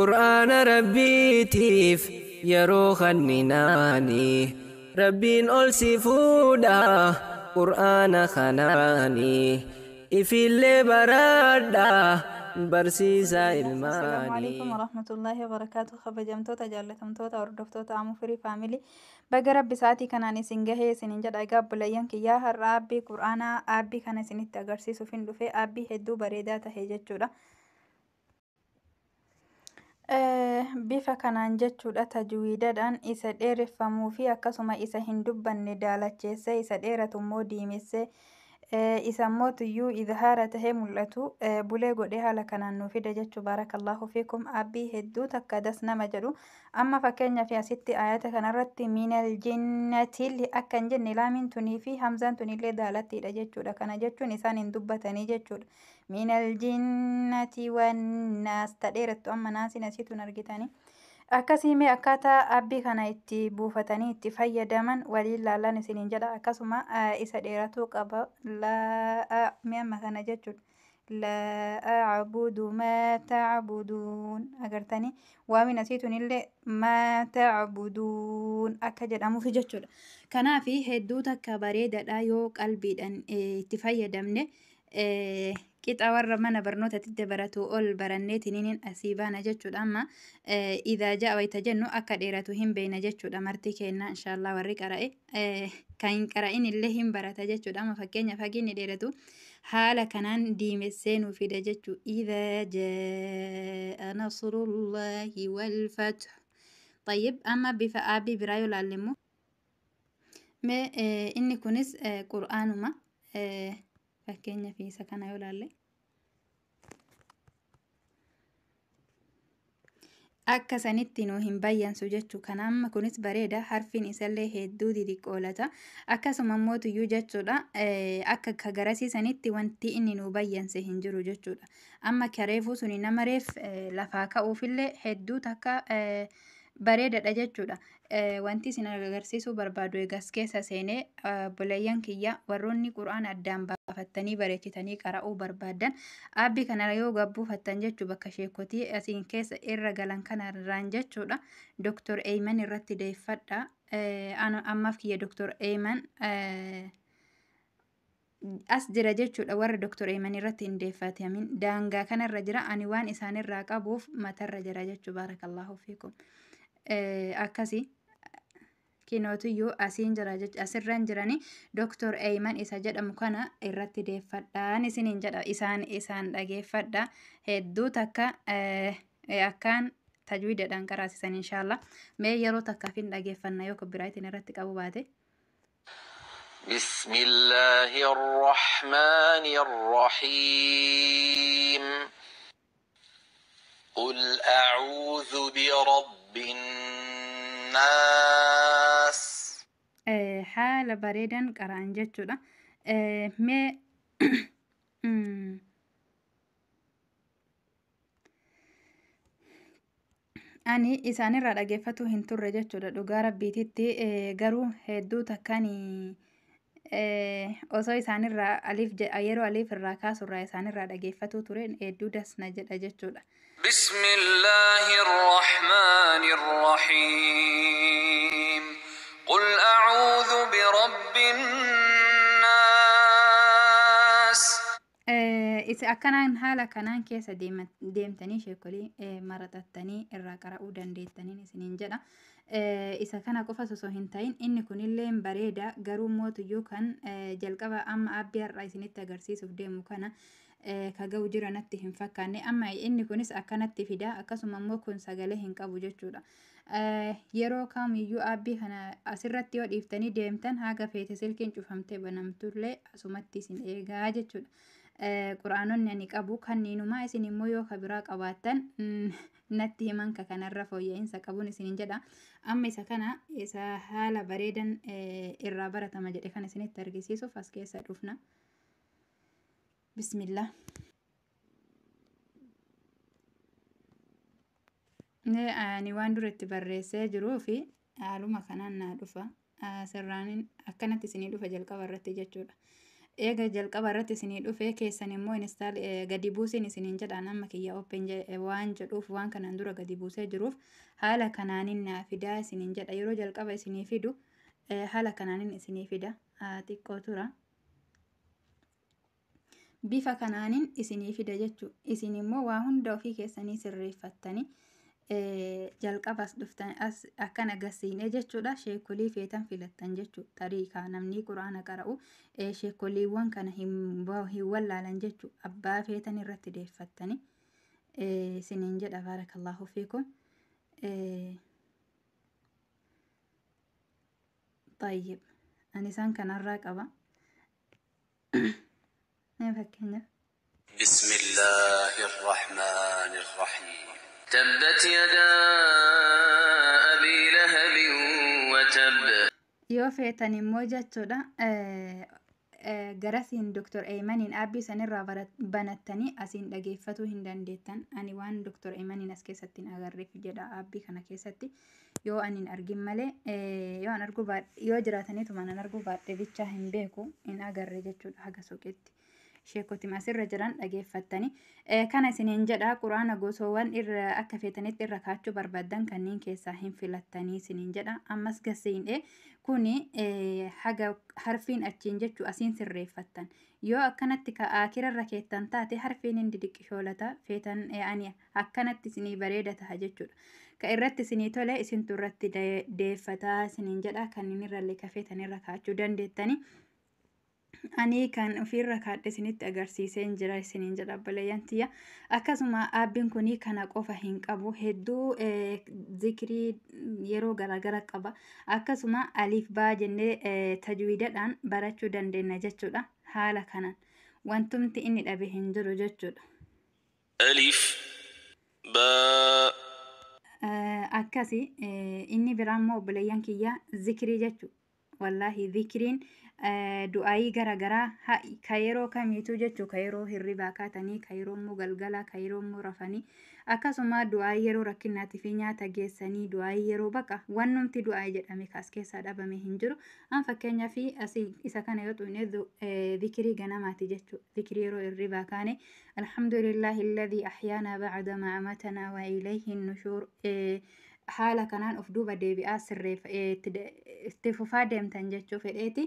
Qur'aana Rabbiitiif yeroo kanninaani Rabbiin ol si fuudha Qur'aana kanaani ifillee baradha barsiisaa Assalaamu alaikum ilmaanii. warahmatullaahi wabarakaatu. Kabajamtoota, jaallatamtoota, hordoftoota Amuu Firii Faamilii, baga Rabbi sa'aatii kanaan isin gahee isinin jedha. Egaa obboleeyyan kiyyaa, har'a aabbii qur'aanaa aabbii kana isinitti agarsiisuuf hin dhufe. Aabbii hedduu bareedaa tahe jechuudha. Bifa kanaan jechuudha, tajwiidadhaan isa dheereffamuu fi akkasuma isa hin dubbanne daalacheessee, isa dheeratu immoo diimessee, isa immoo tuyyuu izhaara tahee mul'atu bulee godhee haala kanaan nuu fida jechuu. Baarakallaahu fiikum. Aabbii hedduu takka das nama jedhu. Amma fakkeenyaaf asitti ayata kanarratti minal jinnatil akka hin jenne, laamiin tunii fi hamzaan tunillee daalattiidha jechuudha. Kana jechuun isaan hin dubbatanii jechuudha. Minal jinnati wannaas ta dheerattu amma naasiin asiitun argitanii. Akkasii mee akkaataa aabbii kana itti buufatanii itti fayyadaman waliin laallan isiniin jedha. Akkasuma isa dheeratuu qaba. Laa mee amma kana jechuudha. Laa a'budu maa ta'buduun, agartanii waamin asiitun illee maa ta'buduun akka jedhamuuf jechuudha. Kanaaf hedduu takka bareedaadha yoo qalbiidhaan itti fayyadamne, qixa warra mana barnootatti baratu ol baranneetiniin asii baana jechuudha. Amma idaa ja'a wayita jennu akka dheeratu hin beekna jechuudha. Marti kenna inshaallah warri qara'e, kan hin qara'in illee hin barata jechuudha. Amma fakkeenya faginni dheeratu haala kanaan diimessee nuu fida jechuu. Idaa ja'a nasrullahi wal fath. طيب, amma bifa aabii biraa yoo laalle immoo, mee inni kunis qur'aanuma, fakkeenya fi isa kana yoo laalle akka sanitti nu hin bayyansu jechuu. Kana amma kunis bareeda, harfiin isallee hedduu didiqqoolata. Akkasuma immoo tuyyuu jechuudha, akka ka garasiisanitti wanti inni nu bayyanse hin jiru jechuudha. Amma kareefuu suni nama reef lafaa ka'uufillee hedduu takka bareedadha jechuudha. Wanti isin agarsiisuu barbaadu egas keessa seenee, obboleeyyan kiyya, warroonni qur'aana addaan baafattanii bareechitanii qara'uu barbaaddan, aabbii kana yoo gabbuufattan jechuu, bakka sheekotii asiin keessa irra galan kanarraan jechuudha. Dr. Eyman irratti deeffadha. Ammaaf kiyya Dr. Eyman as jira jechuudha. Warra Dr. Eyman irratti hin deeffatamin daangaa kanarra jira. Ani waan isaanirraa qabuuf matarra jira jechuu. Baarakallaahu fiikum. Akkasii kinootuyyuu asiin jira jechuudha. Asirraan jirani Dr. Eyman isa jedhamu kana irratti deeffadhaan isiniin jedha. Isaan dhageeffadha. Hedduu takka akkaan tajwiidadhaan qaraasisan inshaallah. Mee yeroo takkaaf hin dhageeffanna yoo biraatiin irratti qabu baate. بسم الله الرحمن الرحيم. قل أعوذ برب الناس. Haala bareedan qara'an jechuudha. Mee ani isaanirraa dhageeffatu hin turre jechuudha dhugaa rabbiititti, garuu hedduu takkaan osoo isaanirraa aliif yeroo aliif irraa kaasurraa isaanirraa dhageeffatu ture, hedduu dasna jedha jechuudha. بسم الله الرحمن الرحيم. قل أعوذ برب الناس. Isa akkanaan haala kanaan keessa deemtanii sheekolii maraxattanii irraa qara'uu dandeettaniin isiniin jedha. Isa kana qofa osoo hin ta'in inni kunillee bareeda, garuu mootuyyuu kan jalqaba amma aabbii har'a isinitti agarsiisuuf deemu kana ka ga'u jira natti hin fakkaanne. Amma inni kunis akkanatti fida, akkasuma immoo kun sagalee hin qabu jechuudha. Yeroo kamiyyuu aabbii kana asirratti yoo dhiiftanii deemtan, haga feete silkiin cufamtee banamtullee asumatti isin eegaa jechuudha. Quraanonni ani qabu kanniinumaa, isin immoo yoo ka biraa qabaattan natti himan, ka kanarra fooyya'insa qabuun isinin jedha. Amma isa kana isa haala bareedan irraa baratama jedhe kan isinitti argisiisuuf as keessa dhufna. Bismillah. Ani waan dura itti barreessee jiruu fi haaluma kanaan naa dhufa. Sirraanin akkanatti isinii dhufa jalqaba irratti jechuudha. Eega jalqaba irratti isinii dhufe keessan immoo install gadi buusin isiniin jedhaan. Amma kiyya open waan jedhuuf, waan kanaan dura gadi buusee jiruuf, haala kanaanin naa fidaa isiniin jedha. Yeroo jalqaba isinii fidu haala kanaanin isinii fida, xiqqoo tura. Bifa kanaanin isinii fida jechuudha. Isin immoo waa hunda ofii keessanii sirreeffattanii jalqaba as dhuftan, as akkana gasiinee jechuudha. Sheekolii feetan filattan jechuudha. Tarii namni quraana qara'u sheekoliiwwan kana hin wallaalan jechuudha. Abbaa feetan irratti deeffattanii isiniin jedha. Baarakallahu fiikum. طيب, ani isaan kanarraa qaba. Fakkeenyaaf. بسم الله الرحمن الرحيم. تبت يدا أبي لهب وتب. Yoo feetan immoo jechuudha, garasiin Dr. Eeymaniin aappii sanirraa banattanii asiin dhageeffatuu hin dandeettan. Ani waan Dr. Eeymaniin as keessatti hin agarreef jedha. Aappii kana keessatti yoo ani hin argin malee, yoo an arguu yoo jiraataniituma an arguu baadhe bichaa hin beeku, hin agarre jechuudha haga suuqitti. Sheekotima asirra jiran dhageeffattanii kana isiniin jedha. Quraana gosoowwan irra akka feetanitti irra kaachuu barbaaddan kanneen keessaa hin filattanii isiniin jedha. Ammas gasiinee kuni haga harfiin achiin jechuu asiin sirreeffattan. Yoo akkanatti ka akirarra keettan taate harfiin hin didiqqishoolata. Feetan ani akkanatti isinii bareeda taha jechuudha. Ka irratti isinii tole isintu irratti deeffataa isiniin jedha. Kanneen irrallee ka feetan irra kaachuu dandeettanii. Ani kan ofiirra kaadhe isinitti agarsiiseen jira isiniin jedha, obboleeyyan tiyya. Akkasuma aappiin kun kana qofa hin qabu, hedduu zikirii yeroo garaagara qaba. Akkasuma aliif baa jennee tajwiidadhaan barachuu dandeenya jechuudha. Haala kanaan wantumti inni dhabe hin jiru jechuudha. ألف باء. Akkasi inni biraa immoo, obboleeyyan kiyya, zikirii jechuudha. Wallaahi zikiriin du'aayii garaagaraa ka yeroo kamiituu jechuu, ka yeroo hirribaa kaatanii, ka yeroo immoo galgalaa, ka yeroo immoo rafanii, akkasuma du'aayii yeroo rakkinaatii fi nyaata geessanii, du'aayii yeroo baqa, wannumti du'aayii jedhame kaas keessaa dhabame hin jiru. An fakkeenyaaf asii isa kana yoo xumne zikirii ganamaati jechuudha. Zikirii yeroo hirribaa kaane, alhamdulillahi alladhii ahyaanaa ba'da ma amatanaa wa ilayhi nushuur. Haala kanaan of duuba deebi'aa sirreef itti fufaa deemtan jechuu fedheeti.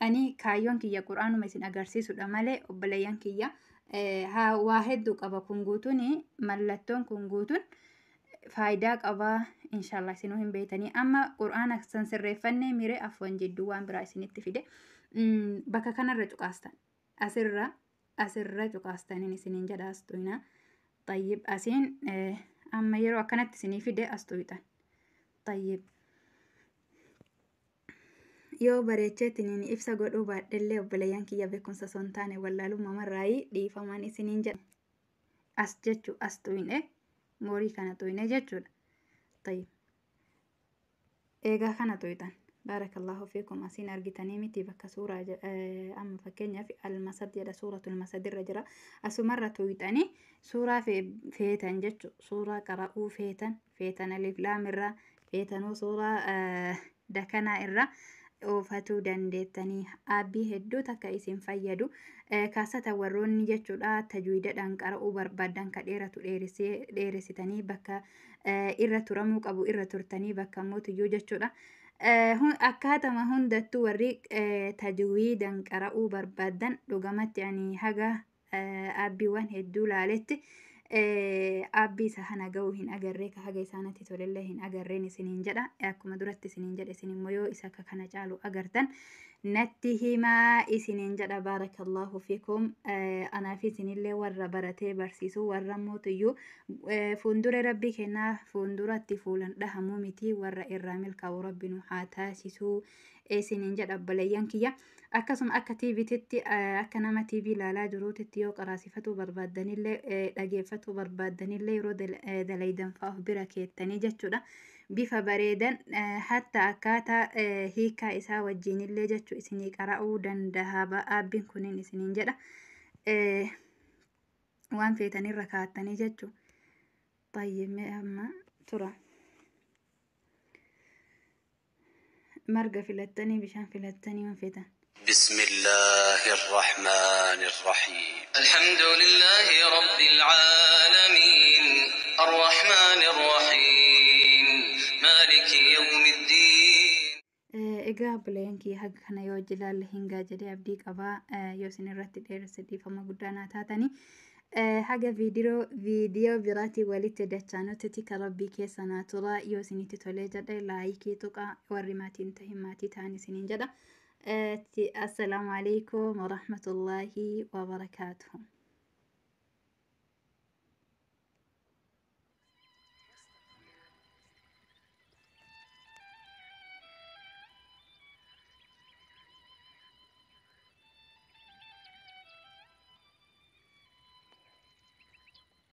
Ani kaayyoon kiyya quraanuma isin agarsiisudha malee, obboleeyyan kiyya, waa hedduu qaba kun guutuun. Mallattoon kun guutuun faayidaa qabaa, inshallah isinuu hin beektanii. Amma quraana san sirreeffannee miree afwan jidduu waan biraa isinitti fide. Bakka kanarra cuqaastan, asirra cuqaastaniin isiniin jedha. As tuyna. طيب, asiin amma yeroo akkanatti isinii fide as tuyxan. طيب, yoo bareecheetiin ibsa godhuu baadhellee, obboleeyyan kiyya, beekumsa osoo hin taane wallaalummaa marraayii dhiifamaan isiniin jedha. As jechuu as tuyne, moorii kana tuyne jechuudha. طيب, eegaa kana tuyxan. Baarakallahu fiikum. Asiin argitanii miti bakka suuraa? Amma fakkeenyaaf Almasad jedha, suuratul Masad irra jira. Asumarra tuyxanii suuraa feetan jechu, suuraa qara'uu feetan, feetan alif laam irraa, feetanuu suuraa dakanaa irraa oofatuu dandeettanii. Aappii hedduu takka isin fayyadu kaasata warroonni jechuudha tajwiidadhaan qara'uu barbaadan, ka dheeratu dheeressitanii, bakka irra turamuu qabu irra turtanii, bakka mootiyyuu jechuudha. Akkaatama hundattuu warri tajwiidan qara'uu barbaadan, dhugamatti ani haga aappiiwwan hedduu laaletti aappii isa kana ga'uu hin agarree, ka haga isaanatti tolellee hin agarreen isiniin jedha. Akkuma duratti isiniin jedhe, isin immoo yoo isa akka kana caalu agartan natti himaa isiniin jedha. Baarakallahu fiikum. Anaaf isinillee warra baratee barsiisuu, warra mootiyyuu fuuldura rabbii kennaa fuulduratti fuulan dhahamuu miti, warra irraa milkaa'u rabbi nu haa taasisuu isiniin jedha, obboleeyyan kiyya. Akkasuma akka TVtitti, akka nama TV ilaalaa jiruutitti yoo qaraasifatuu barbaaddanillee, dhageeffatuu barbaaddanillee, yeroo dalaydan fa'aa of bira keettanii jechuudha. Bifa bareedan hatta akkaataa hiikaa isaa wajjinillee jechuu isinii qara'uu danda'a aappiin kunin isiniin jedha. Waan feetanirra kaa'attanii jechuu. طيب, mee amma tura. Marga filattanii, bishaan filattanii, waan feetan. بسم الله الرحمن الرحيم. الحمد لله رب العالمين، الرحمن الرحيم، مالك يوم الدين. Egaa obboleeyyan kiyya, haga kana yoo jilaalle hingaa jedhee abdii qabaa. Yoo isin irratti dheeresse dhiifama guddaa naa taatanii. Haga viidiyoo biraatii walitti dachaanutti tika rabbii keessa naa tura. Yoo isinitti tolee jedhe like tuqaa, warri maatiin tahin maatii ta'an isiniin jedha. Assalaamu alaikum warahmatullaahi wabarakaatuhu.